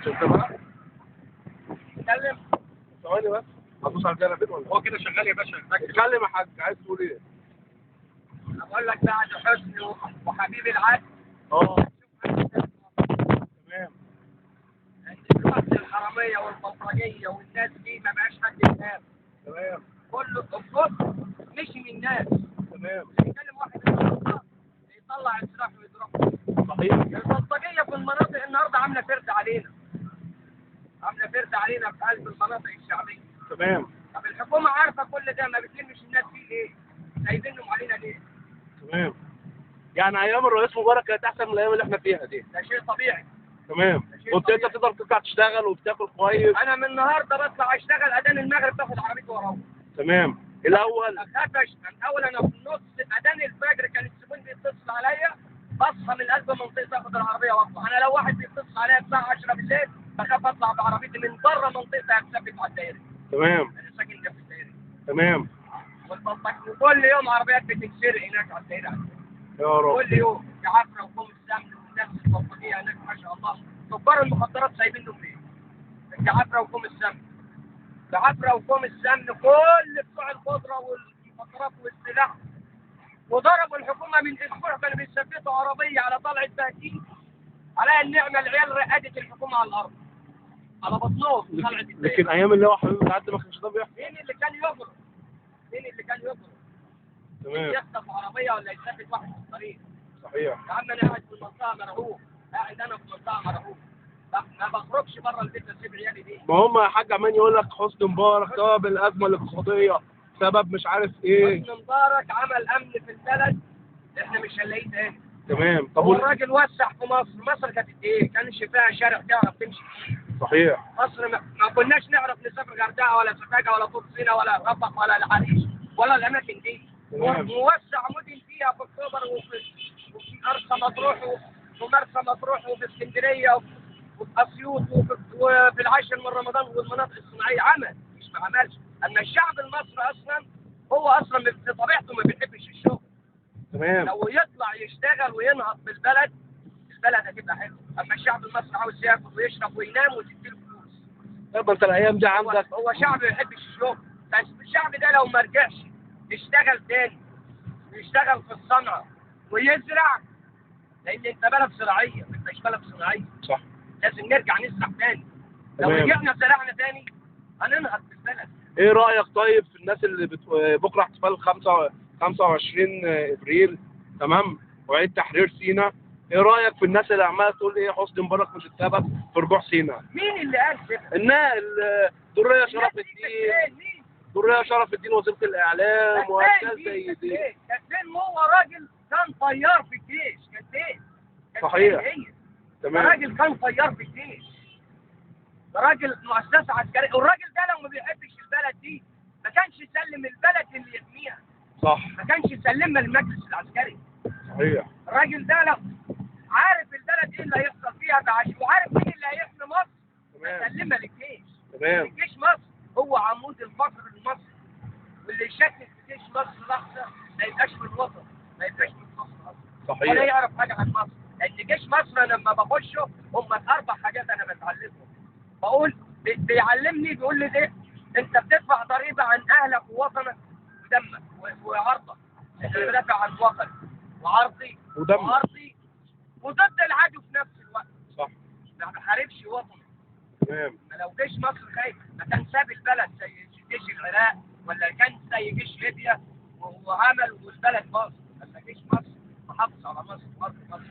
شفت بقى؟ اتكلم. ثواني بس، هتدوس على الجنب ولا؟ هو كده شغال يا باشا. اتكلم يا حاج، عايز تقول ايه؟ بقول لك بعد حسني وحبيب العدل. تمام. دلوقتي الحرامية والبلطجيه والناس دي ما بقاش حد يفهم. تمام. كله الصوت مشي من الناس. تمام. يتكلم واحد يطلع السلاح ويضربه. صحيح. البلطجيه في المناطق النهارده عامله فرد علينا. عامله فرد علينا في قلب المناطق الشعبية. تمام. طب الحكومة عارفه كل ده، ما بتلمش الناس دي ليه؟ سايبينهم علينا ليه؟ تمام. يعني ايام الرئيس مبارك كانت احسن من الايام اللي احنا فيها دي. ده شيء طبيعي. تمام. وانت تقدر تطلع تشتغل وبتاكل كويس. انا من النهارده بطلع اشتغل اذان المغرب باخد عربيتي واروح. تمام. الاول اخافش الاول، انا في نص اذان الفجر كان الزبون بيتصل عليا، بصحى من قلب منطقتي اخد العربية واطلع. انا لو واحد بيتصل عليا الساعة 10 بالليل بخاف اطلع بعربيتي من بره منطقتي اتثبت على الدائري. تمام. انا ساكن جنب الدائري. تمام. وكل يوم عربيات بتتسرق هناك على الدائري. يا رب. كل يوم في عفره وقوم السمن والناس البلطجيه هناك ما شاء الله. تجار المخدرات سايبينهم ليه؟ الجعفره وقوم السمن. الجعفره وقوم السمن كل بتوع الخضرة والمخدرات والسلاح. وضربوا الحكومة من اسبوع، كانوا بيثبتوا عربية على طلعه بهتين. على النعمة العيال رقدت الحكومة على الارض. على بطنهم في طلعه البهتين. لكن ايام اللي هو حبيب العدل ما كانش ده بيحصل. مين اللي كان يجرؤ؟ مين اللي كان يجرؤ؟ تمام. يخطف عربية ولا يثبت واحد في الطريق. صحيح. يا عم انا قاعد في المنطقة مرعوب، قاعد انا في منطقة مرعوب، ما بخرجش بره البيت اسيب عيالي دي. ما هم يا حاج عمال يقول لك حسني مبارك سبب الازمة الاقتصادية، سبب مش عارف ايه. حسني مبارك عمل امن في البلد احنا مش هنلاقيه تاني. تمام. طب الراجل وسع في مصر، مصر كانت ايه؟ كانش فيها شارع تعرف تمشي فيه. صحيح. مصر ما كناش نعرف نسافر غردقه ولا سفاجه ولا طول سينا ولا رفح ولا العريش ولا الاماكن دي. ووسع مدن فيها في اكتوبر وفي مرسى مطروح ومرسى مطروح وفي اسكندرية وفي اسيوط وفي العاشر من رمضان والمناطق الصناعية. عمل مش ما عملش. اما الشعب المصري اصلا هو اصلا في طبيعته ما بيحبش الشغل. تمام. لو يطلع يشتغل وينهض بالبلد البلد هتبقى حلوة. اما الشعب المصري عاوز ياكل ويشرب وينام وتديله فلوس. طب انت الايام دي عندك هو شعب ما بيحبش الشغل، بس الشعب ده لو ما رجعش يشتغل تاني ويشتغل في الصنعة ويزرع، لان انت بلد زراعية ما انتش بلد صناعية. صح. لازم نرجع نزرع تاني. لو رجعنا زرعنا تاني هننهض بالبلد. ايه رايك طيب في الناس اللي بكره احتفال 25 ابريل، تمام، وعيد تحرير سينا، ايه رايك في الناس اللي عماله تقول ايه حسني مبارك مش السبب في رجوع سينا؟ مين اللي قال كده؟ الناس درية شرف الدين. درية شرف الدين وزيرة الإعلام وأشكال زي دي. كانت فين؟ هو راجل كان طيار في الجيش، كان فين؟ صحيح. تمام. راجل كان طيار في الجيش. ده راجل مؤسسة عسكرية، والراجل ده لو ما بيحبش البلد دي ما كانش يسلم البلد اللي يحميها. صح. ما كانش يسلمها للمجلس العسكري. صحيح. الراجل ده لو عارف البلد ايه اللي هيحصل فيها وعارف مين اللي هيحمي مصر، سلمها للجيش. تمام. الجيش مصر هو عمود الفقر المصري، واللي يشكك في جيش مصر لحظة ما يبقاش من الوطن، ما يبقاش من مصر اصلا. صحيح. ولا يعرف حاجة عن مصر، لان جيش مصر انا لما بخشه هم 4 حاجات انا بتعلمهم. بقول بيعلمني بيقول لي ده انت بتدفع ضريبة عن اهلك ووطنك ودمك وعرضك. انا بدافع عن وطني وعرضي ودمك وعرضي وضد العدو في نفس الوقت. صح. ما بحاربش وطني. تمام. ما لو جيش مصر خايف ما كان ساب البلد زي جيش العراق ولا كان زي جيش ليبيا وعمل والبلد مصر. اما جيش مصر محافظ على مصر وارض مصر.